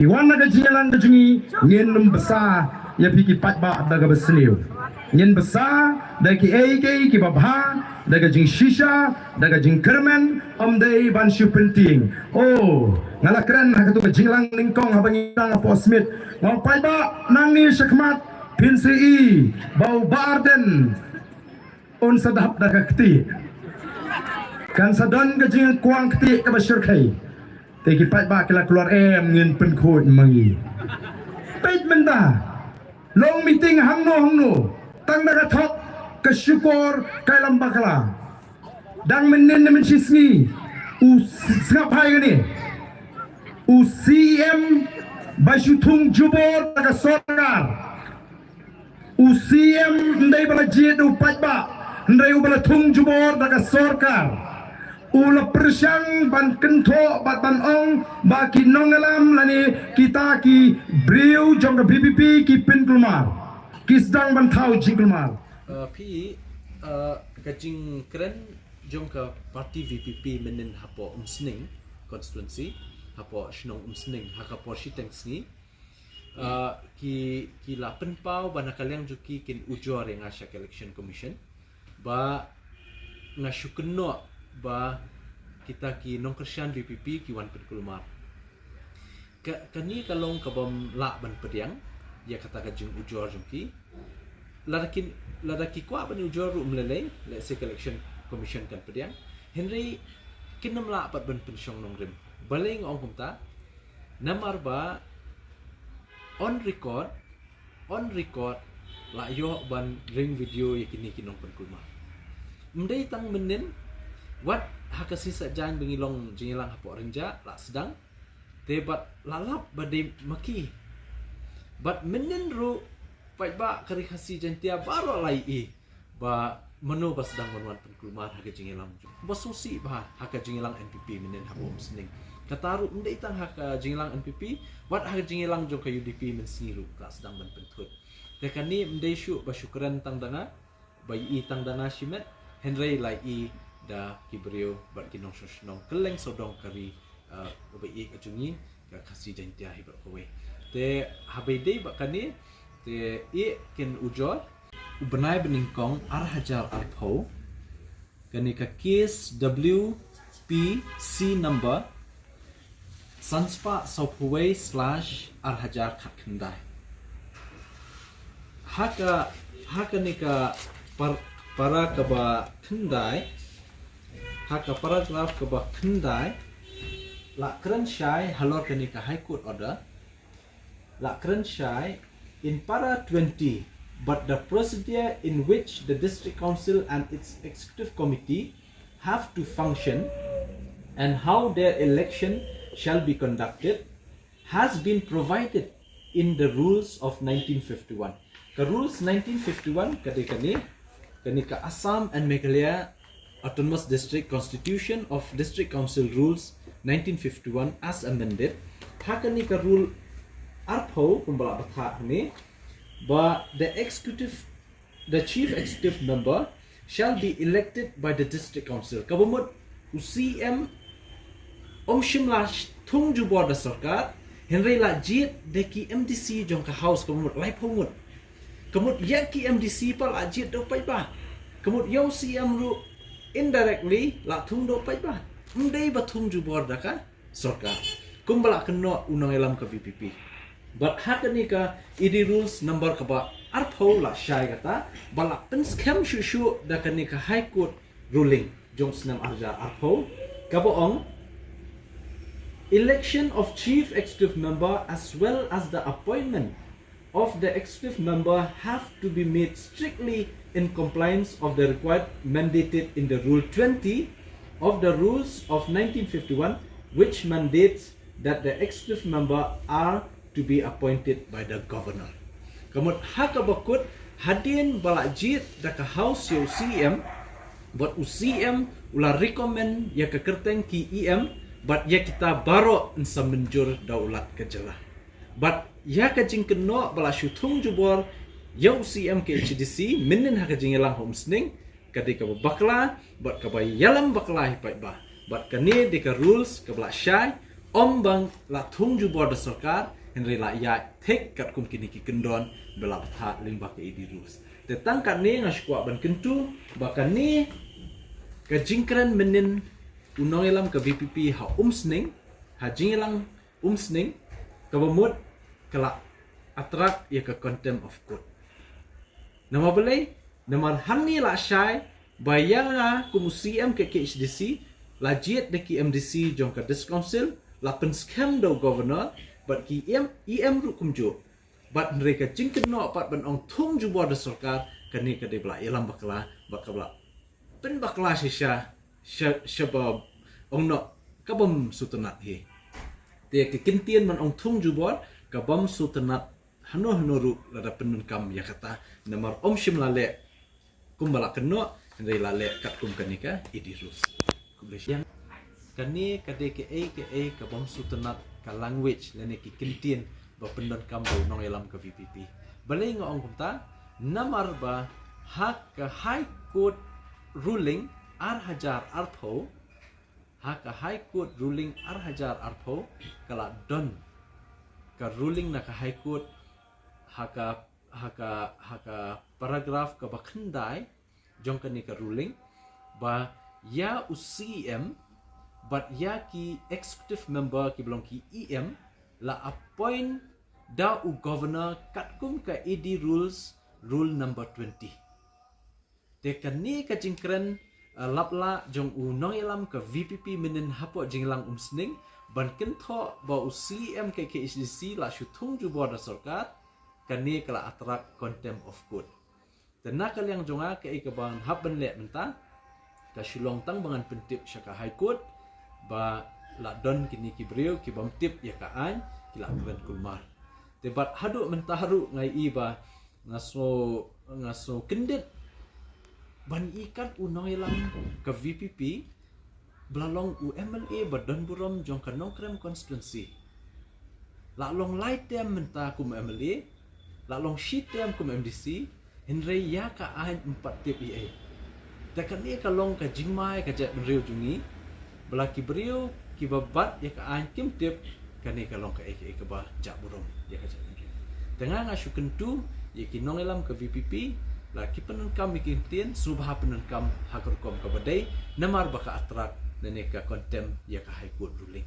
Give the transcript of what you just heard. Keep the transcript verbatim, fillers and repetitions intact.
Wan na ka jingïalang ka jong ngi, ngin ym bsa ïa phi ki paidbah da kaba sniew. Ngin bsa da kiei kiei kiba bha, da ka jingshisha, da ka jingkyrmen, ym dei ban shu pyntieng. Oh, nga la kren ha katu ka jingïalang nyngkong haba ngi dang hapoh Smit. Nga ong paidbah, nangne shakhmat, phin sa ïohi ba u Bah Ardent un sa dap da ka kti. Kan sa don ka jingkwang kti kaba shyrkhei. Te ki paidbah ki la kular em ngin pynkhuid ma ngi. Peit mynta. Long meeting hangno hangno. Tang da ka thok ka shukor ka ïalam bakla. Dang mynnin ne mynshi sngi. U s- sngap hai kane. U C M ba shu thung jubor da ka sorkar. U C M ym dei ba la jied u paidbah, hynrei u ba la thung jubor da ka sorkar. U la pyrshang ban kynthoh bad ban ong ba ki nongïalam lane kita ki briew jong ka V P P ki pynkulmar. Ki sdang ban thaw jingkulmar. Uh, phi, uh, ka jingkren jong ka party V P P mynnin hapoh Umsning constituency, hapoh shnong Umsning, ha ka por shiteng sngi. Uh, ki, ki la pynpaw ba na ka liang jong ki kin ujor ïa nga sha ka Election Commission. Ba nga shu kynnoh ba kita ki nongkyrshan V P P ki wan pynkulmar. Ka, kane ka long ka bym lah ban pdiang ïa kata ka jingujor jong ki. Lada kin, lada ki kwah ban ujor ruh ym lei lei, lehse ka Election Commission kan pdiang. Hynrei kin ym lah pat ban pynshong nongrim. Balei nga ong kumta? Namar ba on record, on record, la ïoh ban ring video ïa kine ki nongpynkulmar. Ym dei tang mynnin, wat ha ka sngi Saitjaiñ ba ngi long jingïalang hapoh Rynjah, la sdang, te bad la lap ba dei ma ki. Bad mynnin ruh, paidbah ka Ri Khasi Jaiñtia baroh la ïohi ba mano ba sdang ban wan pynkulmar ha ka jingïalang jong. Ba sngewsih bha ha ka jingïalang N P P mynnin hapoh Umsning. Kata ruh ym dei tang ha ka jingïalang N P P, wat ha ka jingïalang jong ka U D P mynsngi ruh la sdang ban pynthuh. Te kane ym dei shuh ba shu kren tang da nga, ba ïohi tang da nga shimet, hynrei la ïohi da ki briew bad ki nongshong shnong kylleng sawdong ka ri, uh, ba ïeit ka jong ngi, ka Khasi Jaiñtia hi bad kawei. Te haba ïadei bad kane, te ïa kin ujor. U bnai ba nyngkong ar hajar arphew, kane ka case W P C number sanspah sawphew wei slash ar hajar khatkhyndai. Ha ka, ha kane ka par, para kaba khyndai, ha ka paragraph kaba khyndai, la kren shai halor kane ka High Court order, la kren shai in para twenty, but the procedure in which the District Council and its Executive Committee have to function and how their election shall be conducted has been provided in the rules of nineteen fifty-one. Ka rules nineteen fifty-one ka dei kane, kane ka Assam and Meghalaya Autonomous District Constitution of District Council Rules nineteen fifty-one as amended. Ha kane ka rule arphew kumba la batai hangne, ba the executive, the chief executive member shall be elected by the district council. Kaba mut u C M um shym la thung jubor da sorkar, hynrei la jied da ki M D C jong ka House, kaba mut laiphew ngut. Ka mut ïa ki M D C pat la jied da u paidbah. Ka mut ïa u C M ruh indirectly la thung da u paidbah. Ym dei ba thung jubor da ka sorkar. Kumba la kynnoh u nongïalam ka V P P. Bad ha kane ka E D rules number kaba arphew la shai kata, ba la pynskhem shuh shuh da kane ka High Court ruling jong snem ar hajar arphew, kaba ong, election of chief executive member as well as the appointment of the executive member have to be made strictly in compliance of the required mandated in the Rule twenty of the Rules of nineteen fifty-one, which mandates that the executive member are to be appointed by the governor. Ka mut ha kaba kut, hadien ba la jied da ka House ïa u C M, bad u C M u la recommend ïa ka kyrteng ki E M, bad ïa kita baroh yn sa mynjur da u Lat ka jylla. Bad ïa ka jingkynnoh ba la shu thung jubor ïa u C M K H A D C mynnin ha ka jingïalang ha Umsning, ka dei kaba bakla bad kaba ïalam bakla hi paidbah. Bad kane dei ka rules kaba la shai, Ym ba la thung jubor da sorkar, hynrei la ïaid thik katkum kine ki kyndon ba la bthah lyngba ka A D rules. Te tang katne nga sngewkwah ban kyntu ba kane ka jingkren mynnin u nongïalam ka V P P ha Umsning, ha jingïalang Umsning, kaba mut ka la attract ïa ka contempt of court. Namar balei? Namar hangne la shai ba ïa nga kum u C M ka K H A D C, la jied da ki M D C jong ka District Council, la pynskhem da u Governor bad ki E M, E M ruh kumjuh. Bad hynrei ka jingkynnoh pat ban ong thung jubor da sorkar, kane ka dei ba la ïalam bakla, bad kaba la pynbakla shisha, sha, sha ba ong noh ka bym sngewtynnat hi. Te ka kyntien ban ong thung jubor ka bym sngewtynnat hano hano ruh lada pyndonkam ïa kata, namar ym shym la leh kumba la kynnoh, hynrei la leh katkum kane ka A D rules. Khublei shibun. Kane ka dei kaei kaei ka bym sngewtynnat, ka language lane ki kyntien ba pyndonkam da u nongïalam ka V P P. Balei nga ong kumta? Namar ba ha ka High Court ruling ar hajar arphew, ha ka High Court ruling ar hajar arphew, ka la don ka ruling na ka High Court ha ka, ha ka, ha ka paragraph kaba khyndai jong kane ka ruling, ba ïa u C M bad ïa ki executive member kiba long ki E M la appoint da u Governor katkum ka A D rules, rule number twenty. Te kane ka jingkren, eh, laplah jong u nongïalam ka V P P mynnin hapoh jingïalang Umsning ban kynthoh ba u C M ka K H A D C la shu thung jubor da sorkar, kane ka la attract contempt of court. Te na ka liang jong nga kaei kaba ngan hap ban leh mynta, ka shu long tang ba ngan pyntip sha ka High Court ba la don kine ki briew ki bym tip ïa ka aiñ, ki la kren kulmar. Te bad haduh mynta ruh nga ïohi ba nga sngew, nga sngew kyndit ban ïohi kat u nongïalam ka V P P ba la long u M L A ba don burom jong ka Nongkrem constituency. La long lai term mynta kum M L A, la long shi term kum M D C, hynrei ïa ka aiñ ym pat tip ei ei. Te kane ka long ka jingma ïa ka jaitbynriew jong ngi, ba la ki briew kiba bat ïa ka aiñ kim tip, kane ka long kaei kaei kaba jah burom ïa ka jaitbynriew. Te nga nga shu kyntu ïa ki nongïalam ka V P P, la ki pyndonkam ïa ki kyntien, sngewbha pyndonkam ha ka rukom kaba dei, namar ba ka attract lane ka contempt ïa ka High Court ruling.